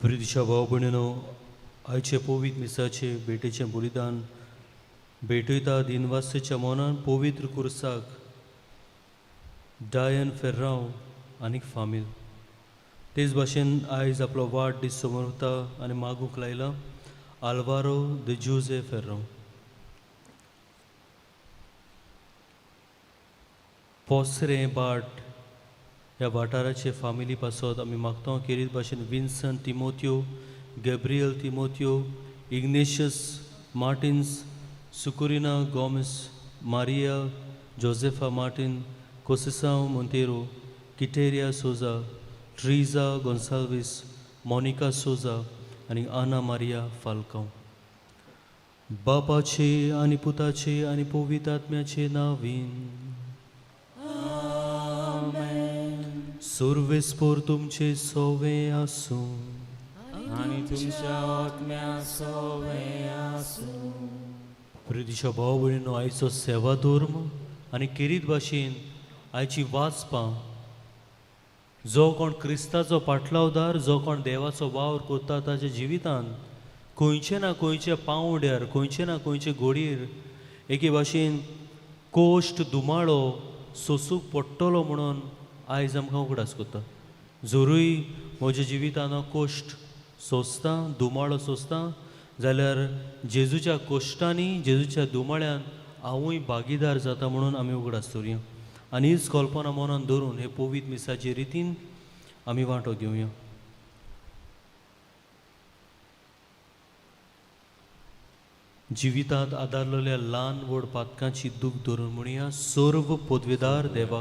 प्रितीच्या भाव भयणीनो, आयचे पवित्र मिसाचे भेटेचें बलिदान भेटयता दिनवासेच्या मनान पवित्र कुर्साक डायन फेर्रांव आनी फामील. तेच भाशेन आयज आपलो वाडदीस समोर आनी मागूंक लायला आल्वारो the Jose Ferrao. पोसरें बाट ह्या वाठाराचे फामिली पासत आमी मागता. खेरीत भाशेन Vincent Timotheo, Gabriel Timotheo, Ignatius Martins, Sukurina Gomes, Maria Josefa Martin, Kosesav Monteiro, Quiteria Souza, Triza Gonsalves, Monica Souza आनी आना मारिया फाल्कांव. बापाचे आनी पुताचे आनी पवित्र आत्म्याचे नावीन सुर्वेस्पोर तुमचे सोवे आसूं आनी तुमच्या आत्म्या सोवे आसूं. प्रितीच्या भाव भयणीनो, आयचो सेवा धर्म आनी खेरीत भाशेन आयची वाचपां जो कोण क्रिस्ताचो पाटलावदार, जो कोण देवाचो वावर करता ताच्या जिवितांत खंयचे ना खंयचे पांवड्यार, खंयचे ना खंयचे घोडयेर एके भाशेन कोश्ट धुमाळो सोसूंक पडटलो म्हणून आयज आमकां उगडास करता. जरूय म्हज्या जिवितान हांव कोश्ट सोंसता, धुमाळो सोंसता जाल्यार जेजूच्या कोश्टांनी, जेजूच्या धुमाळ्यान हांवूय भागीदार जाता म्हणून आमी उगडास दवरुया आनी हीच कल्पना मनान धरून हे पवित्र मिसाचे रितीन आमी वांटो घेवया. जिवितांत आदारलेल्या ल्हान व्हड पातकांची दूख धरून म्हणया, सर्व पदवेदार देवा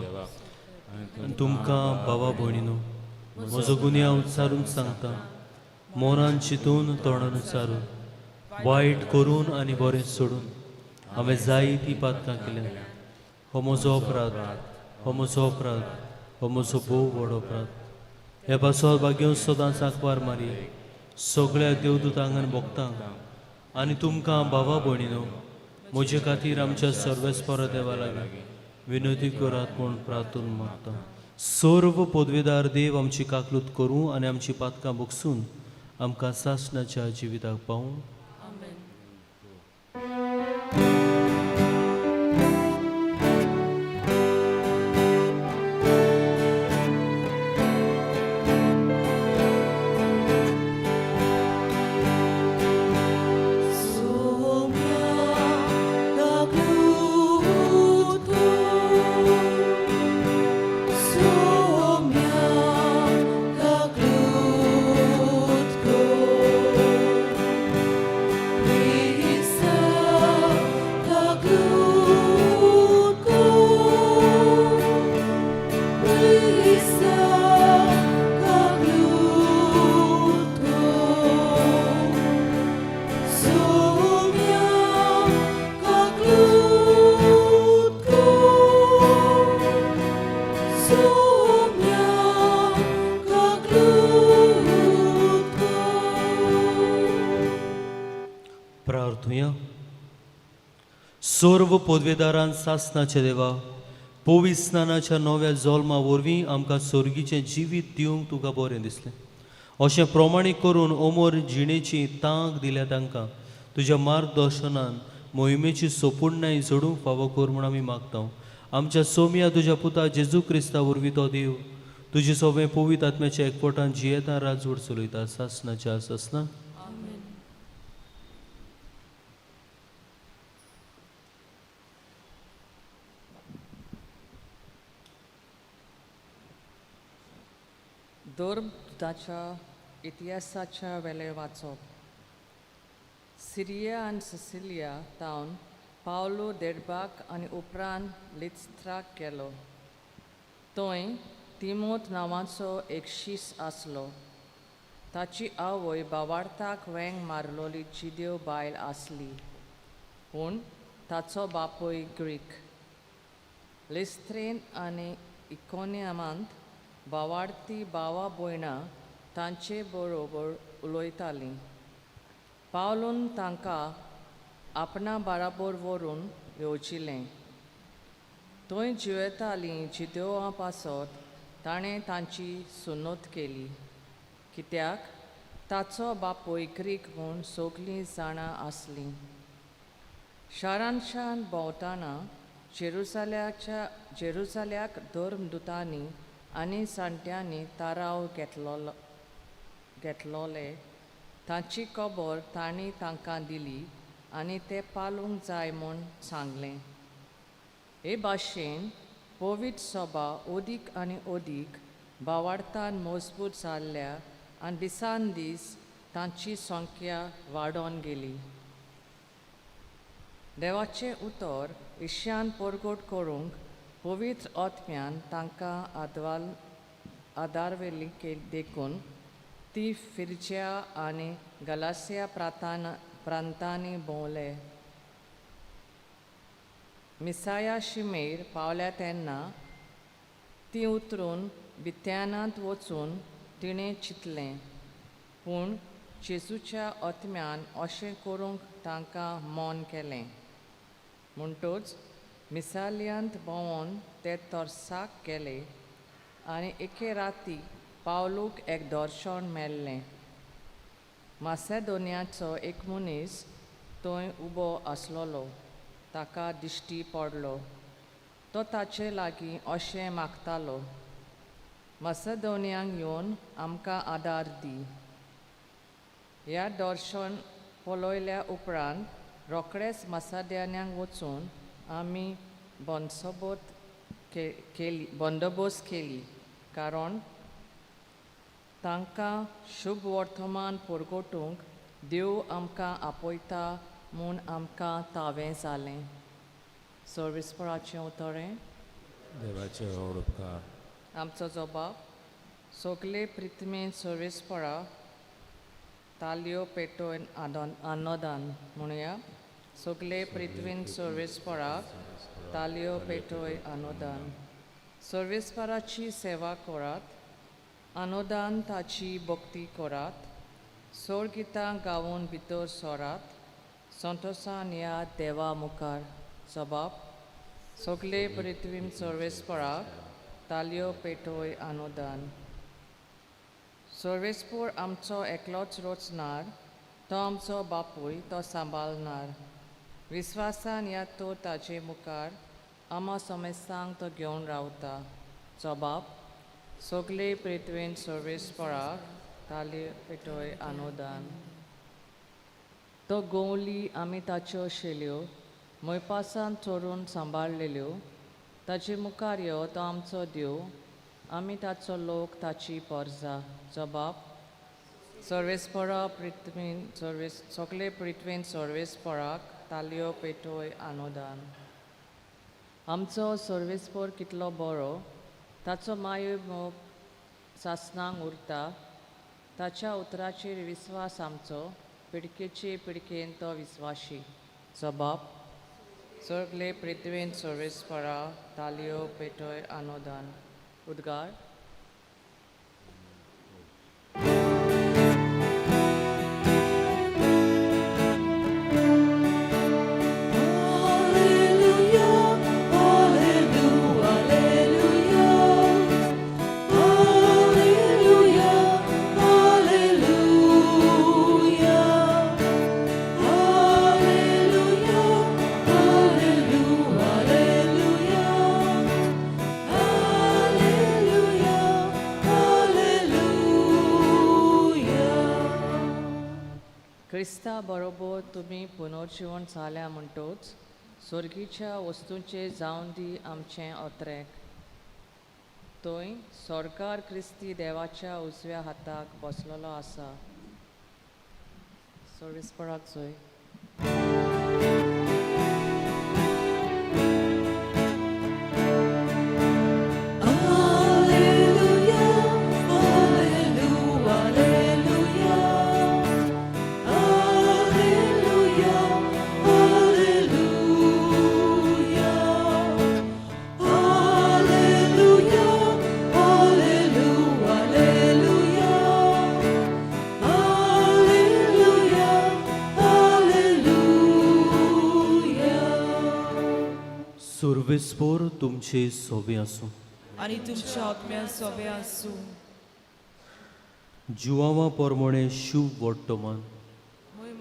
आनी तुमकां भावा भयणीनो म्हजो गुन्यांव उच्चारून सांगता, मोनान चिंतून तोंडान उच्चारून, वायट करून आनी बरें सोडून हांवें जायतीं पातकां केल्यात. हो म्हजो अपराध, हो म्हजो अपराध, हो म्हजो भोव व्हड अपराध. हे पासत भाग्यो सदांच आंकवार मारी सगळ्या देवदूतांक आनी भक्तांक आनी तुमकां भावा भयणीनो म्हजे खातीर आमच्या सर्वेस्पर देवा लागीं विनोदी करात म्हूण प्रार्थून मागता. सर्व पदवेदार देव आमची काकलूत करूं आनी आमची पातकां भोगसून आमकां सासणाच्या जिविताक पावूं. प्रार्थुया. सर्व पदवेदारान सासनाचे देवा, पवित्र स्नानाच्या नव्या जल्मा वरवीं आमकां सर्गीचें जिवीत दिवंक तुका बरें दिसलें. अशें प्रमाणीक करून अमर जिणेची तांक दिल्या तांकां तुज्या मार्गदर्शनान मोहिमेची सोपुर्णाय जोडूंक फावो कर म्हूण आमी मागता. आमच्या सोमया तुज्या पुता जेजू क्रिस्ता वरवीं तो देव तुजे सगळें पवित्र आत्म्याच्या एकवटान जियेता राजवट चलयता सासनाच्या सासना. धर्मदूताच्या इतिहासाच्या वेले वाचप. सिरिया आनी सिसिलिया तावन पावलो देडबाक आनी उपरांत लिस्त्राक गेलो. थंय तिमोत नांवाचो एक शीस आसलो. ताची आवय बावार्थाक वेंग मारलोली जिदेव बायल आसली, पूण ताचो बापूय ग्रीक. लिस्त्रेन आनी इकोनियमांत बावार्थी भावा भयणां तांचे बरोबर उलयतालीं. पावलून तांकां आपणा बाराबर व्हरून येवजिलें. थंय जिवेतालीं जिदेवा पासत ताणें तांची सुनोत केली, कित्याक ताचो बापूय ग्रीक म्हूण सगलीं जाणां आसलीं. शारान शारान भोंवतना जेरुजाल्याक धर्मदुतांनी आनी जाणट्यांनी ताराव घेतलोले. तांची खबर तांणी तांकां दिली आनी ते पालूंक जाय म्हूण सांगलें. हे भाशेन पवित्र सभा अदीक आनी अदीक भावार्थान मजबूत जाल्ल्या आनी दिसान दीस तांची संख्या वाडोवन गेली. देवाचें उतर इश्यान परगट करूंक पवित्र आत्म्यान तांकां आदारवेली देखून ती फिरच्या आनी गलासिया प्रांतांनी भोंवले. मिसाया शिमेर पावल्या तेन्ना ती उतरून बित्यानांत वचून तिणें चिंतलें, पूण जेजूच्या आत्म्यान अशें करूंक तांकां मन केलें. म्हणटच मिसालियांत भोंवून ते तरसाक गेले आनी एके राती पावलूक एक दर्शन मेळ्ळें. मासेदोनियाचो एक मनीस थंय उबो आसलेलो ताका दिश्टी पडलो. तो ताचे लागीं अशें मागतालो, मासेदोनियांक येवन आमकां आदार दी. ह्या दर्शन पळयल्या उपरांत रोखडेच मासेदोनियांक वचून आमी बंदोबस्त केली, कारण तांकां शुभ वर्तमान परगटूंक देव आमकां आपयता म्हूण आमकां तावें जालें. सर्विसपराचें उतरें. देवाचे व्हड उपकार. आमचो जबाब सगळे प्रिथ्मीन सर्विसपरा तालयो पेटोवन आनोदान म्हणया. सगळे पृथ्वीन सर्विसपराक तालयो पेटोय आनोदान. सर्विसपराची सेवा करात, आनोदान ताची भक्ती करात, सोळगितां गावून भितर सरात, संतोसान ह्या देवा मुखार. जबाब सगळे पृथ्वीन सर्वेस्पराक तालयो पेटोय आनोदान. सर्वेस्पोर आमचो एकलोच रचणार, तो आमचो बापूय, तो सांबाळणार. विस्वासान या तो ताजे मुखार आमा समेस्तांक तो घेवन रावता. जबाब सगळे पृथ्वीन सर्वेस्पराक तालयो पेटोय आनोदान. तो गोवली आमी ताच्यो शेल्यो मोयपासान चोरून सांबाळलेल्यो. ताचे मुखार यो, तो आमचो देव, आमी ताचो लोक, ताची परजा. जबाब सर्वेस्परा पृथ्वीन सर्वेस सगळे पृथ्वीन सर्वेस्पराक तालयो पेटोय आनोदान. आमचो सर्वेस्पोर कितलो बरो, ताचो मायो मोग सासणांक उरता. ताच्या उतराचेर विस्वास आमचो, पिडकेचे पिडकेन तो विस्वाशी. जबाब सगळे पृथ्वीन सर्वेस्परा तालयो पेटोय आनोदान. उद्गार. क्रिस्ता बरोबर तुमी पुनर्जीवन जाल्या म्हणटोच स्वर्गीच्या वस्तूंचे जावन दी आमचें अत्रेक. थंय सरकार क्रिस्ती देवाच्या उजव्या हाताक बसलेलो आसा. सर्विसपराक जोय. सर्वेस्पोर तुमचे सोबे आसूं आनी तुमच्या आत्म्या सोबे आसूं. जुवांवा पोरमोणें शूभ वर्तमान.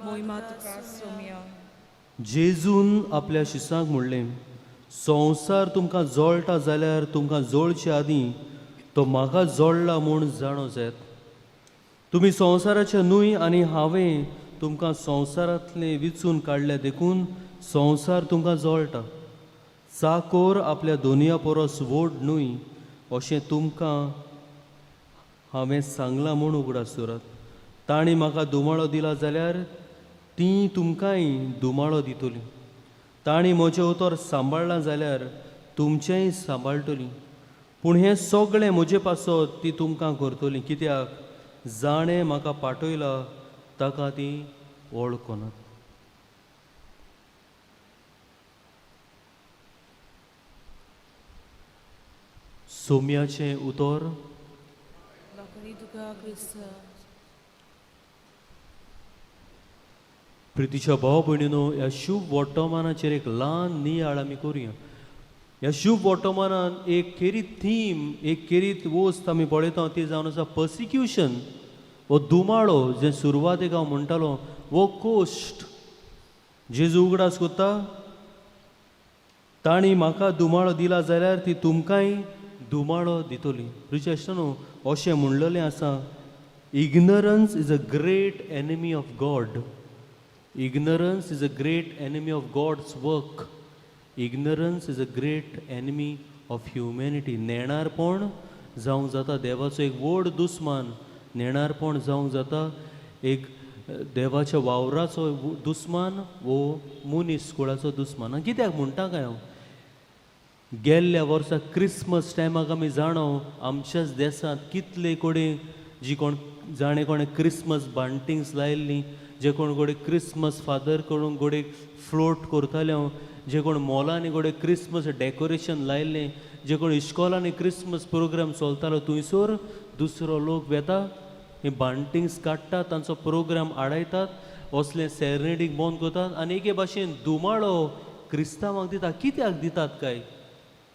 मोहिमा तुका सोम्या. जेजून आपल्या शिसांक म्हणलें, संवसार तुमकां जळटा जाल्यार तुमकां जळचे आदीं तो म्हाका जळ्ळा म्हूण जाणो जायत. तुमी संवसाराचे न्हय आनी हांवें तुमकां संवसारांतलें विचून काडल्या देखून संवसार तुमकां जळटा. चाकोर आपल्या दोनया परस व्हड न्हय अशें तुमकां हांवें सांगलां म्हूण उगडास दवरात. तांणी म्हाका दुमाळो दिला जाल्यार तीं तुमकांय दुमाळो दितलीं. तांणी म्हजें उतर सांबाळ्ळां जाल्यार तुमचेंय सांबाळटलीं. पूण हें सगळें म्हजे पासत ती तुमकां करतलीं, कित्याक जाणें म्हाका पाठयला ताका तीं वळखनात. सोम्याचें उतर. लोकांनी तुका क्रिस्ता. प्रितीच्या भाव भयणीनो, ह्या शुभ वर्तमानाचेर एक ल्हान नियाळ आमी करुया. ह्या शुभ वर्तमानान एक खेरीत थीम, एक खेरीत वस्त आमी पळयता ती जावन आसा पर्सिक्युशन. हो दुमाळो जें सुरवातेक हांव म्हणटालो हो कोश्ट. जेजू उगडास कोत्ता, तांणी म्हाका दुमाळो दिला जाल्यार ती तुमकांय दुमाळो दितली. प्रिच्या इश्टानो, अशें म्हणलेलें आसा, ignorance is a great enemy of God. Ignorance is a great enemy of God's work. Ignorance is a great enemy of humanity. नेणारपण जावंक जाता देवाचो एक व्हड दुस्मान. नेणारपण जावंक जाता एक देवाच्या वावराचो दुस्मान वो मनीस कुळाचो दुस्मान. आनी कित्याक म्हणटा काय हांव, गेल्ल्या वर्सा क्रिसमस टायमाक आमी जाणो आमच्याच देसांत कितले कडेन जी कोण जाणें कोणें क्रिसमस बांटिंग्स लायिल्लीं, जे कोण घोडे क्रिसमस फादर करून घोडे फ्लोट करताले, जे कोण मॉलांनी घोडे क्रिसमस डेकोरेशन लायिल्लें, जे कोण इश्कोलांनी क्रिसमस प्रोग्राम चलतालो, थंयसर दुसरो लोक वेता ही बांटिंग्स काडटा, तांचो प्रोग्राम आडायतात, असले सेरेनेडीक बंद करतात आनी एके भाशेन दुमाळो क्रिस्तांवांक दिता. कित्याक दितात काय,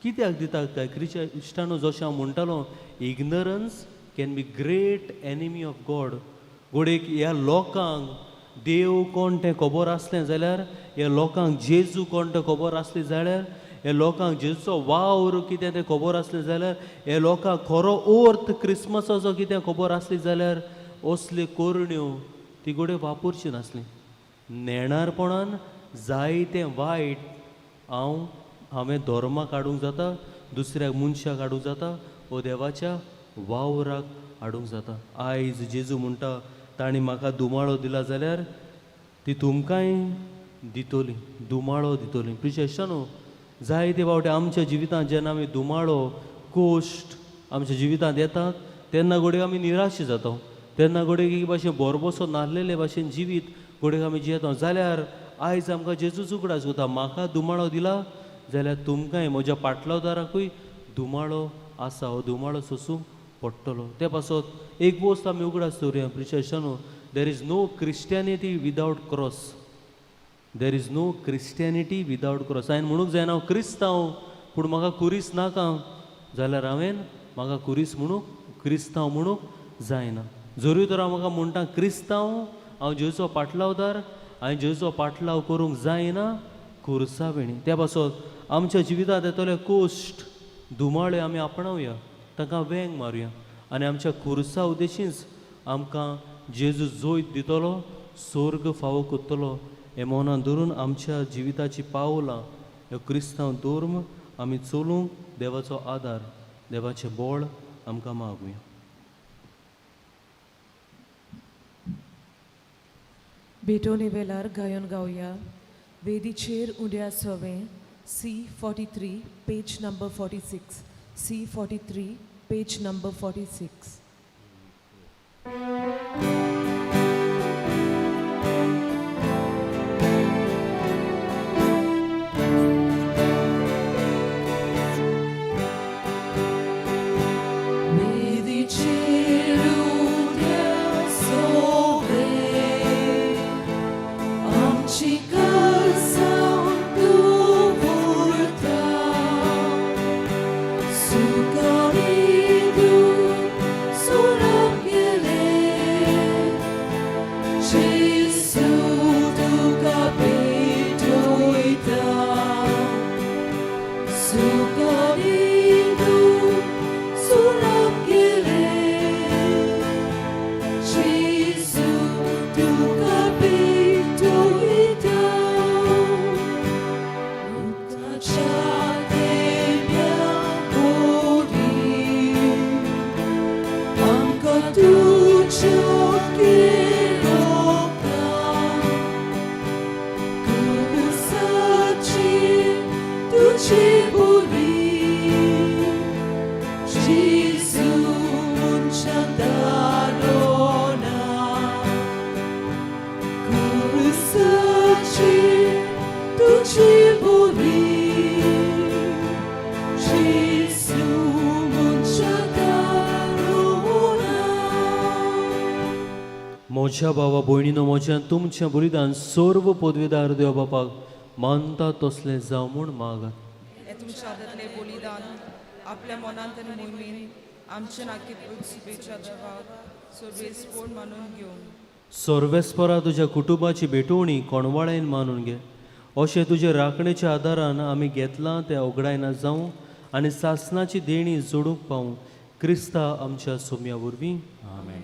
कित्याक दितात काय? क्रिस्ता इश्टानो, जशें हांव म्हणटालो, ignorance can be great enemy of God. घोडेक ह्या लोकांक देव कोण तें खबर आसलें जाल्यार, ह्या लोकांक जेजू कोण तें खबर आसलें जाल्यार, ह्या लोकांक जेजूचो वावर कितें तें खबर आसलें जाल्यार, ह्या लोकांक खरो अर्थ क्रिसमसाचो कितें खबर आसली जाल्यार असल्यो करण्यो ती घोडे वापरची नासली. नेणारपणान जायतें वायट हांवें धर्माक हाडूंक जाता, दुसऱ्या मनशाक हाडूंक जाता वो देवाच्या वावराक हाडूंक जाता. आयज जेजू म्हणटा, तांणी म्हाका दुमाळो दिला जाल्यार ती तुमकांय दितली, दुमाळो दितली. प्रिच्या इश्टानो, जायते फावटी आमच्या जिवितांत जेन्ना आमी दुमाळो कोश्ट आमच्या जिवितांत येतात तेन्ना घडये आमी निराश जाता, तेन्ना घडये एक भाशेन भरभोसो नासलेले भाशेन जिवीत घडये आमी जियेता. जाल्यार आयज आमकां जेजूच उगडास जाता, म्हाका दुमाळो दिला जाल्यार तुमकांय म्हज्या पाटलावदाराकूय दुमाळो आसा, हो दुमाळो सोसूंक पडटलो. ते पासत एक वस्त आमी उगडास दवरुया प्रिच्या इश्टानो, there is no Christianity without cross. There is no Christianity without cross. हांवें म्हणूंक जायना हांव क्रिस्तांव पूण म्हाका कुरीस नाका जाल्यार हांवें म्हाका कुरीस म्हणूंक, क्रिस्तांव म्हणूंक जायना. जरूय तर हांव म्हाका म्हणटा क्रिस्तांव, हांव जेजूचो पाटलावदार, हांवें जेजूचो पाटलाव करूंक जायना खुर्सा वेणी. त्या पासत आमच्या जिवितांत येतले कोश्ट दुमाळे आमी आपणावया, तांकां वेंग मारुया आनी आमच्या खुर्सा उद्देशींच आमकां जेजू जोयत दितलो, सोर्ग फावो करतलो हें मनान धरून आमच्या जिविताची पावलां ह्यो क्रिस्तांव धर्म आमी चलूंक देवाचो आदार, देवाचें बळ आमकां मागुया. भेटवणे वेळार गायन गावया. वेदीचेर उड्या सवें C 43 page number 46, C 43 page number 46. वेदीचेर उड्या सोवे आमची कसम तूं व्हरता, सुखांनी तूं सोडप गेले. बोली जेजू मनशां दारोना क्रिस्ताची तुजी बोली जेजू मनशां दारोना. म्हज्या भावा भयणीनो, म्हज्या तुमच्या बलिदान सर्व पदवेदार देव बापाक मानता तसलें जावं म्हूण मागात. हे तुमच्या हातांतलें बलिदान आपल्या मनांत आनी मोहिमेन आमच्या नाकीत सुबेच्या देवाक सर्वेस्पोर मानून घेवन. सर्वेस्परा, तुज्या कुटुंबाची भेटवणी कोणवाळ्यान मानून घे. अशें तुजे राखणेच्या आदारान आमी घेतलां तें ओगडायना जावं आनी सासणाची देणी जोडूंक पावूं, क्रिस्ता आमच्या सोम्या वरवीं. आमेन.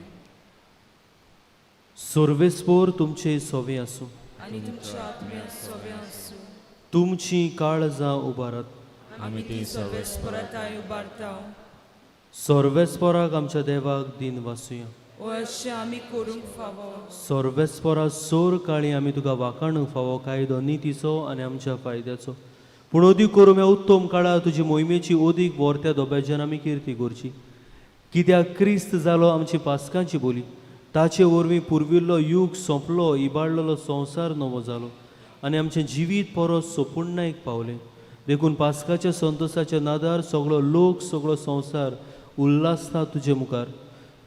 सर्वेस्पोर तुमचे सोवे आसूं. आनी तुमच्या आत्म्या सोबे आसूं. तुमची काळजां उबारात. आमी ती सर्वेस्पराताय उबारता. सर्वेस्पराक आमच्या देवाक दिन वासुया. ओ अशें आमी करूंक फावो. सर्वेस्परा, सोर काळी आमी तुका वाखाणूंक फावो, कायदो नितीचो आनी आमच्या फायद्याचो. पूण अदीक करून ह्या उत्तम काळार तुजी मोहिमेची अदीक व्हरत्या दोब्याच्यान आमी किर्ती करची. कित्याक क्रिस्त जालो आमची पास्कांची बोली. ताचे वरवीं पुर्विल्लो युग सोंपलो, इबाडलेलो संवसार नवो जालो आनी आमचें जिवीत परत सोपुर्णायेक पावलें. देखून पास्काच्या संतोसाच्या नादार सगळो लोक, सगळो संवसार उल्हासता तुजे मुखार.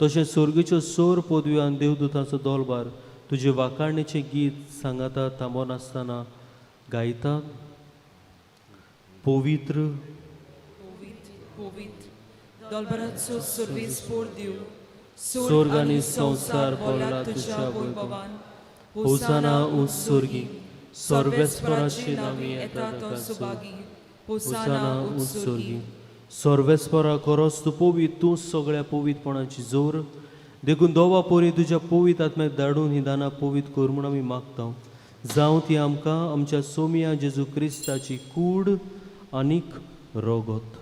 तशें सर्गीच्यो सोर पदव्यो आनी देवदूतांचो दोलबार तुजे वाखाणणेचें गीत सांगाता थांबनासतना गायता. पवित्र, पवित्र, पवित्र, दोलबराचो सर्वेस्पोर देव, स्वर्ग आनी संवसार भरला तुज्या वैभवान. होसाना उंच स्वर्गी, सर्वेस्पराचे नांवी येता येता तो ताका सुभागी. होसाना उंच स्वर्गी. सर्वेस्परा, खरोच तूं पवित्र, तूं सगळ्या पवित्रपणाची जोर. देखून दोवा पोरी तुज्या पवित्र आत्म्याक धाडून ही दानां पवित्र कर म्हूण आमी मागता. जावं ती आमकां आमच्या सोमिया जेजू क्रिस्ताची कूड आनीक रोगत.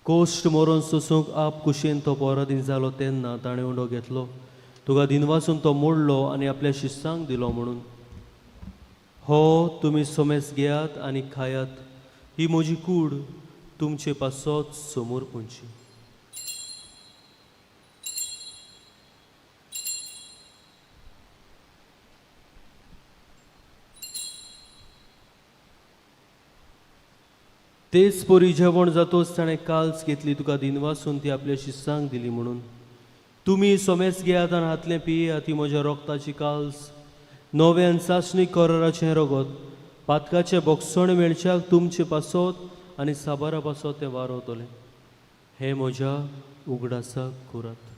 कोश्ट मरोन सोसूंक आप कुशेन तो परादीन जालो तेन्ना ताणें उंडो घेतलो, तुका दिनवासून तो मोडलो आनी आपल्या शिस्सांक दिलो म्हणून, हो तुमी सोमेस घेयात आनी खायात, ही म्हजी कूड तुमचे पासत समोर पुंची. तेच परी जेवण जातोच ताणें काल्स घेतली, तुका दिनवासून ती आपल्या शिस्सांक दिली म्हणून, तुमी सोमेस घेयात आनी हातलें पियात, ती म्हज्या रोगताची काल्स, नव्यान सासणी कराराचें रगत, पातकाचें बोगसण मेळच्याक तुमचे पासत आनी साबारा पासत तें वारवतलें. हें म्हज्या उगडासाक करात.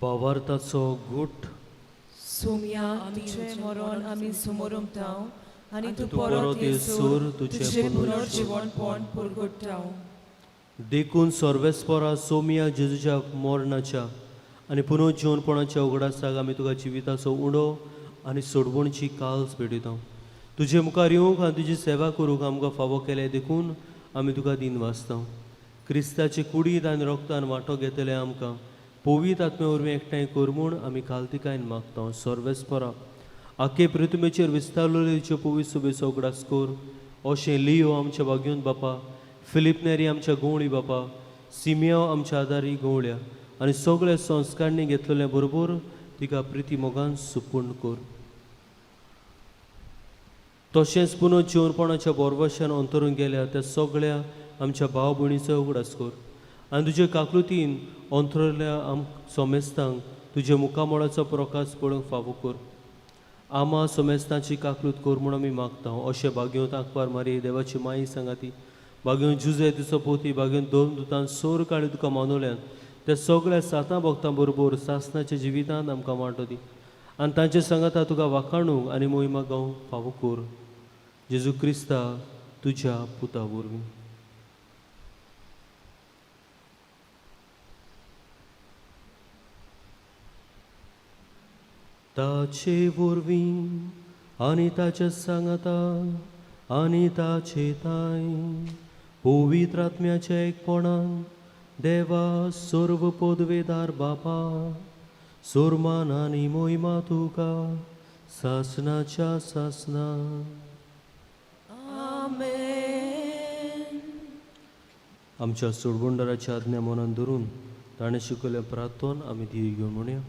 भावार्थाचो घूट. सोम्या, तुजें मरण आमी समोरमताव आनी तूं तूं परत परत येसर येसर तुजें तुजें पुनर्जिवणपण परगट्टाव. देखून सर्वेस्परा, सोमिया जेजूच्या मरणाच्या आनी पुनर्जिवनपणाच्या उगडासाक आमी तुका जिविताचो उडो आनी सोडवणची काल्स भेटयता. तुजे मुखार येवंक आनी तुजी सेवा करूंक आमकां फावो केलें देखून आमी तुका दिन वाचता. क्रिस्ताचे कुडींत आनी रोगतान वांटो घेतले आमकां पवित्र आत्म्या वरवीं एकठांय कर म्हूण आमी खालतिकायन मागता. सर्वेस्परा, आखे पृथ्वीचेर विस्तारलेले तुजे पवित्र सुबेचो उगडास कर. अशें लियो आमच्या भाग्योन बापा, फिलीप नेरी आमच्या गवळी बापा, सिमियो आमच्या आदारी गवळ्या आनी सगळे संस्कारणी घेतलेले बरोबर तिका प्रिती मोगान सुपूर्ण कर. तशेंच पुनर्जिवनपणाच्या बोरवशान अंतरून गेल्या त्या सगळ्या आमच्या भाव भयणीचो उगडास कर आनी तुजे काकलुतीन अंतरल्या आम सोमेस्तांक तुज्या मुखामळाचो प्रकाश पळोवंक फावो कर. आमा सोमेस्तांची काकलूत कर म्हूण आमी मागता. अशें भाग्योंत आंकवार मारी देवाची माई सांगाती, भाग्योन जुजे तिचो पोती, भाग्योन दोन दुतान सोर काळी तुका मानवल्यान त्या सगळ्या सातां भक्तां बरोबर सासणाच्या जिवितांत आमकां वांटो दी आनी तांचे सांगाता तुका वाखाणूंक आनी मोहिमा गावंक फावो कर. जेजू क्रिस्ता तुज्या पुता वरवीं. ताचे वरवीं आनी ताच्या सांगाता आनी ताचे ताय पवित्र आत्म्याच्या एकपणान देवा सर्व पदवेदार बापा सोरमान आनी मोहिमा तुका सासनाच्या सासना. आमेन. आमच्या सोडबंडाराच्या आज्ञा मनान धरून ताणें शिकयल्लें प्रार्थन आमी धी घेवन म्हणया.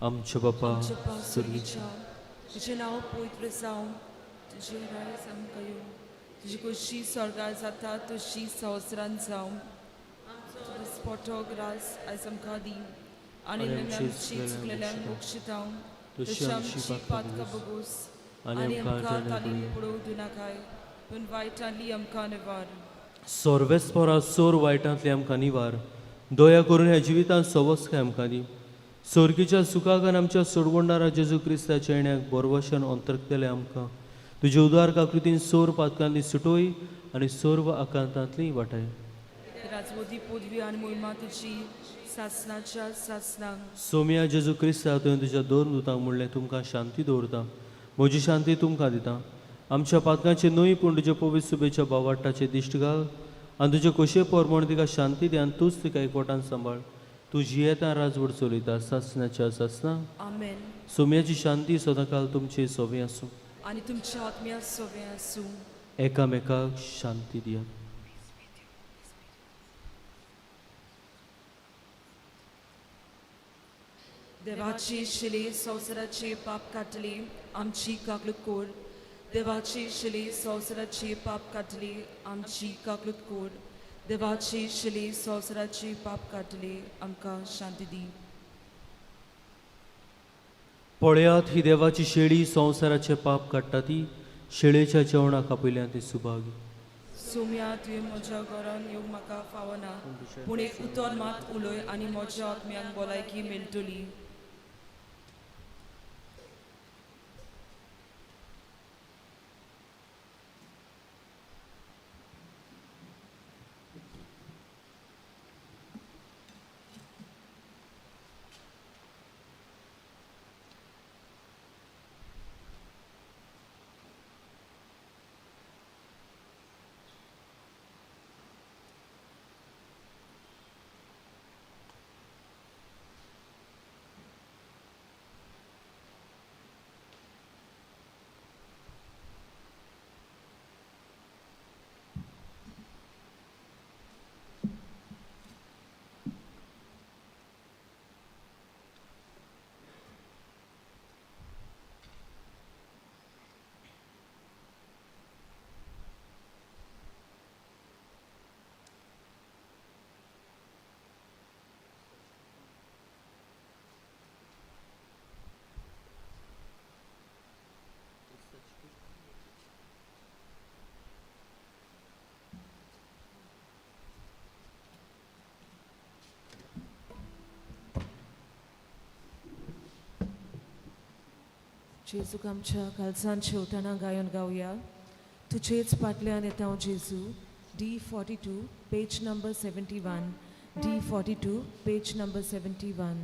आमच्या बापा आमच्या बापा सर्गीच्या सर्गीच्या, तुजें नांव पवित्र जावं, तुजें राज आमकां येवं, तुजी खोशी स्वर्गार जाता तशी संवसारांत जावं. तुजो दिसपटो ग्रास आयज आमकां दी आनी आनी आमची आमची चुकलेल्यांक बक्षितां तशी तशी आमची आमची पातकां पातकां बगूस आनी आनी आमकां आमकां ताणें तालीम पडूं पडोवं दिनाकाय पूण वायटांली आमकां निवार. सोर्वेस्परा सोर वायटांतली आमकां निवार, दया करून ह्या जिवितांत सवस्काय आमकां दी. सोर्गीच्या सुखाक आनी आमच्या सोडवणदारा जेजू क्रिस्ताच्या येण्याक बरवशन अंतरकतले आमकां तुजे उदार काकृतीन सोर पातकांतली सुटोय आनी सर्व आकांतांतली वाटाय. राजवती पदवी आनी मोहिमा तुजी सासनाच्या सासनाक. सोम्या जेजू क्रिस्ता, तुवें तुज्या दोन दुतांक म्हणलें, तुमकां शांती दवरता, म्हजी शांती तुमकां दिता. आमच्या पातकांचे न्हय पूण तुज्या पवित्र सुबेच्या बावाट्टाचे दिश्ट घाल आनी तुजे खोशये प्रमाण तिका शांती दी आनी तूंच तिका एकवटान सांबाळ. तूं जियेता राजवट चलयता सासनाच्या सासना. आमेन. सोम्याची शांती सदांकाल तुमचे सोबें आसूं आनी तुमच्या आत्म्या सोबें आसूं. एकामेकाक शांती दियात. देवाची शिले संवसाराचे पाप काडटली आमची काकलूत कोर. देवाची शिले संवसाराचे पाप काडटली आमची काकलूत कोर. देवाची शिले संवसाराचे पाप काडटली आमकां शांती दी. पळयात ही देवाची शेळी संवसाराचे पाप काडटा ती शेळेच्या जेवणाक आपयल्या ती सुभागी. सोम्या, तुवें म्हज्या घरान येवंक म्हाका फावना, पूण एक उतर मात उलय आनी म्हज्या आत्म्याक भलायकी मेळटली. जेजूक आमच्या कालसान शेवटाना गायन गावया. तुजेच फाटल्यान येता हांव जेजू. D 42 page number 71. D 42 page number 71.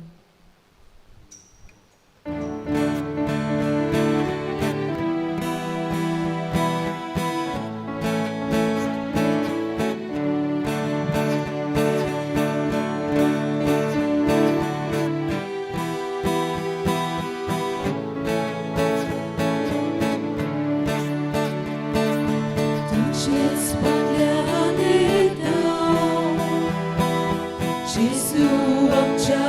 तुजेच फाटल्यान येता हांव जेजू आमच्या.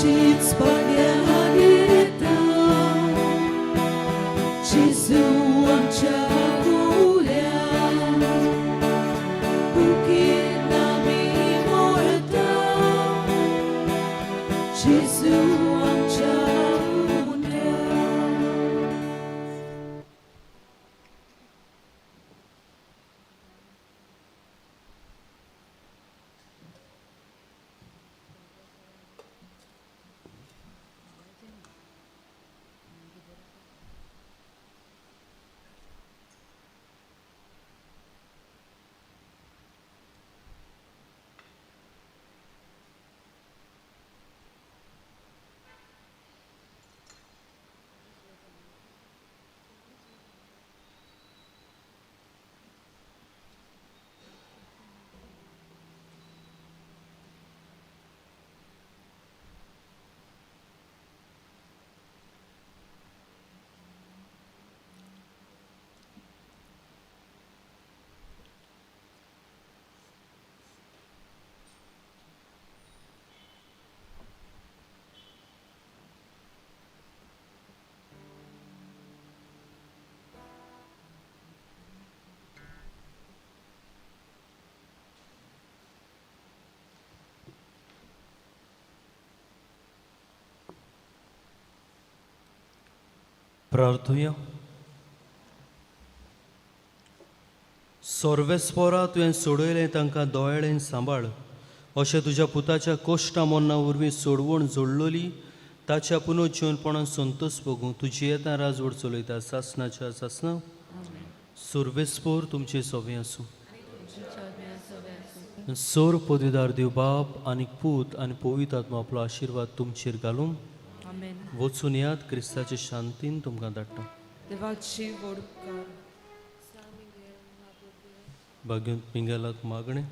तुमचीच पाड्या घेता जेजू आमच्या गुल्या बुकीन आमी मोळता जेजू आमच्या उंड्या. प्रार्थुया. सर्वेस्पोरा तुवें सोडयलें तांकां दोळेन सांबाळ, अशें तुज्या पुताच्या कोश्टा मोन्ना वरवीं सोडवण जोडलोली ताच्या पुनर्जीवनपणान संतोष भोगूं तुजी येता राजवड चलयता सासनाच्या सासना. सर्वेस्पोर तुमचे सोवे आसूं. सोर पदवीदार देव बाप आनी पूत आनी पवित्र आत्मा आपलो आशिर्वाद तुमचेर घालून आमेन. वचून यात. क्रिस्ताचे शांतीन तुमकां धाडटा. देवाची व्हड उपकार. भाग्यवंत मिंगेलाक मागणें.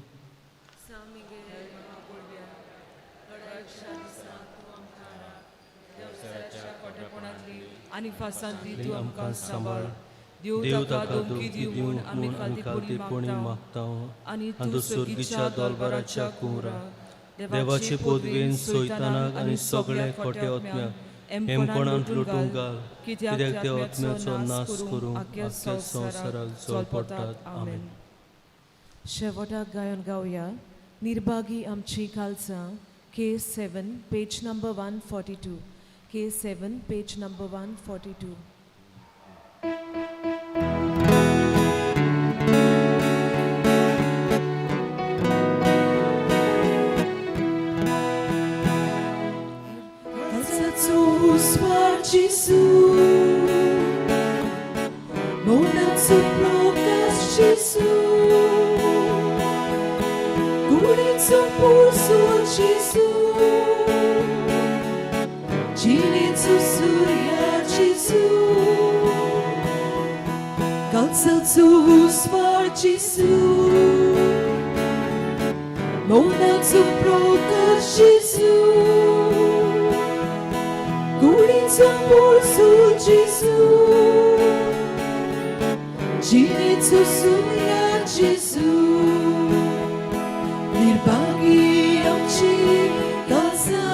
आनी फासांतली तूं आमकां सांबाळ. देव देव ताका ताका धमकी धमकी दिवं दिवं म्हूण आमी म्हूण आमी खालतीपणी खालतीपणी मागता मागता आनी आनी तूं तूं सर्गीच्या सर्गीच्या दरबाराच्या दरबाराच्या कुंवरा कुंवरा देवाचे पदवेन सैतानाक आनी सगळ्या खोट्या आत्म्याक हेमकोणांत लुटूंक घाल, कित्याक त्या आत्म्याचो नाश करूंक आख्या संवसाराक जोड पडटात. आमेन. शेवटाक गायन गावया निर्भागी आमची Khalsa, K 7 page number 142, K 7 page number 142. Alzato spar Gesù, Monazzo procas Gesù, Gurizzo pulso Gesù, Gilizzo surya Gesù, Calzazzo spar Gesù, Monazzo procas Gesù, Gurizzo pulso Gesù, Gilizzo surya Gesù, निर्भागी आमची कासा,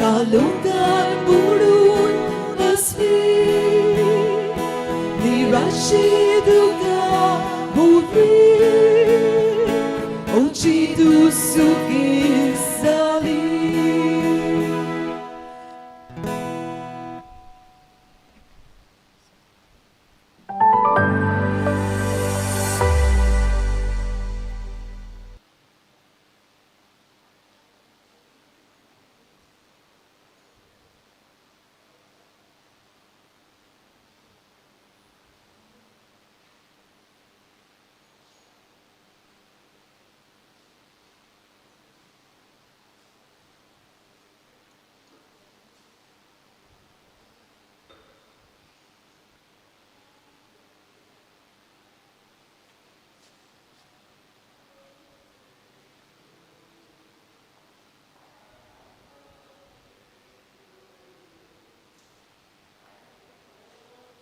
कालोखान बुडून बसली, निराशेन